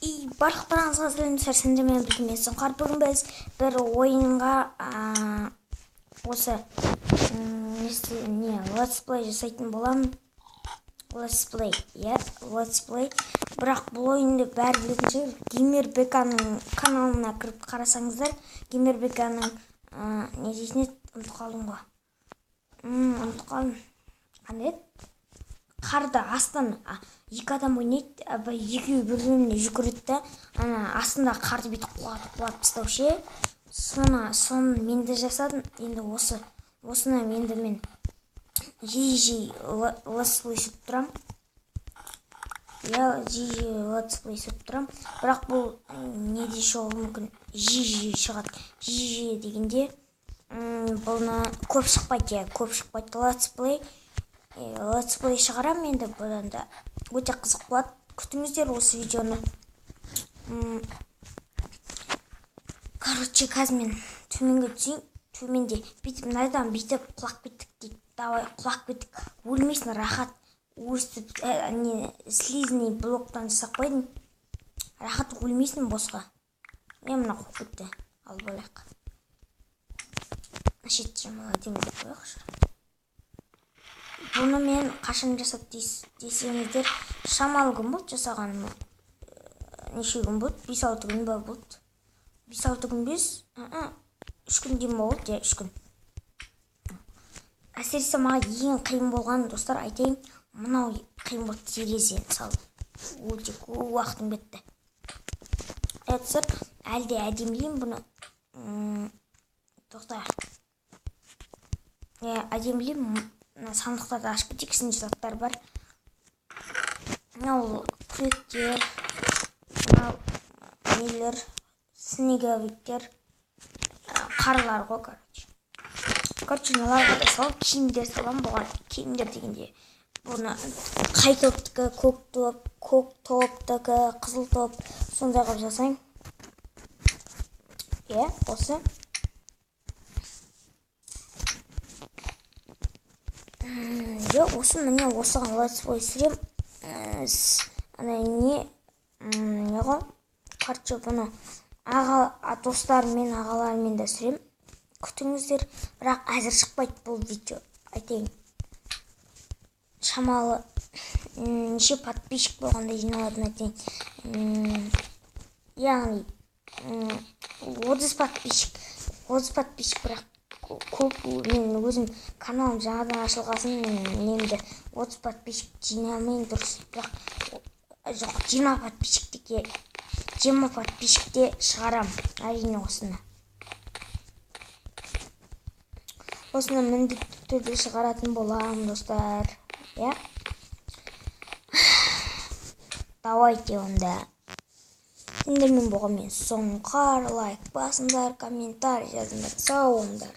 И барлықтарыңызға сәлем, сәрсенбі мен Сұңқар. Бүгін біз бір ойынға осы не let's play жасайтын боламын. Let's play, иә, let's play. Бірақ бұл ойынды бәрі білетін шығар. Геймер Беканың каналына кіріп қарасаңыздар, Геймер Беканың не дейтін еді, ұмытып қалдым ғой. Ұмытып қалдым. Қандай еді? Қарды астан екі адам ойнайды, екеуі бір-біріне жүгіреді да, ана астында қарды бүйтіп құлатып тастау ше. Соны мен де жасадым. Енді осыны енді мен жиі-жиі let's play түсіріп тұрамын. Я жиі-жиі let's play түсіріп тұрамын. Бірақ бұл неде шығуы мүмкін? Жиі-жиі шығады. Жиі-жиі дегенде, бұны көп шықпайды, иә, көп шықпайды. Let's play. Let's play шығарамын енді, бұдан да өте қызық болады. Күтіңіздер осы видеоны. Короче, қазір мен төменге түсейін. Төменде бүйтіп мынадан бүйтіп құлап кеттік дейді. Давай, құлап кеттік. Өлмейсің, рахат. Өстіп, не, слизный блоктан жасап қойдым. Рахат өлмейсің босқа. Мен мына қуып кетті. Алып алайық. Шет жамал әдемі деп қояйықшы. Бұны мен қашан жасап десеңіздер, шамалы күн болды жасағаныма. Неше күн болды? 5-6 күн ба болды? 5-6 күн бес? 3 күн дейін болды, иә, 3 күн. Әсіресе маған ең қиын болған, достар, айтайын, мынау қиын болды, терезе салу. Өте көп уақытым кетті. Достар, әлі де әдемілеймін бұны. Тоқта. Әдемілеймін. Мына сандықтарды ашып кетейік, ішінде заттар бар. Мынау күректер, мынау нелер, снеговиктер, қарлар ғой, короче. Короче, мыналарға да салып, киімдер саламын бұған. Киімдер дегенде бұны қай топтікі, көк топ, көк топтікі, қызыл топ, сондай қылып жасаймын. Иә, осы. Иә, осы міне осыған let's play түсіремін. Ана не, не ғой? Короче, бұны достарыммен, ағаларыммен де түсіремін. Күтіңіздер, бірақ әзір шықпайды бұл видео, айтайын. Шамалы, неше подписчик болғанда жиналатынын айтайын. Яғни, 30 подписчик, 30 подписчик, бірақ көп, мен өзім каналым жаңадан ашылғасын, мен немді 30 подписчик жинамайын дұрыс, бірақ жоқ, 20 подписчиктеке, 20 подписчикте шығарам, әрине осыны. Осыны міндетті түрде шығаратын боламын, достар. Иә? Давайте онда. Сендермен болған мен Сұңқар, лайк басыңдар, комментарий жазыңдар. Сау болыңдар.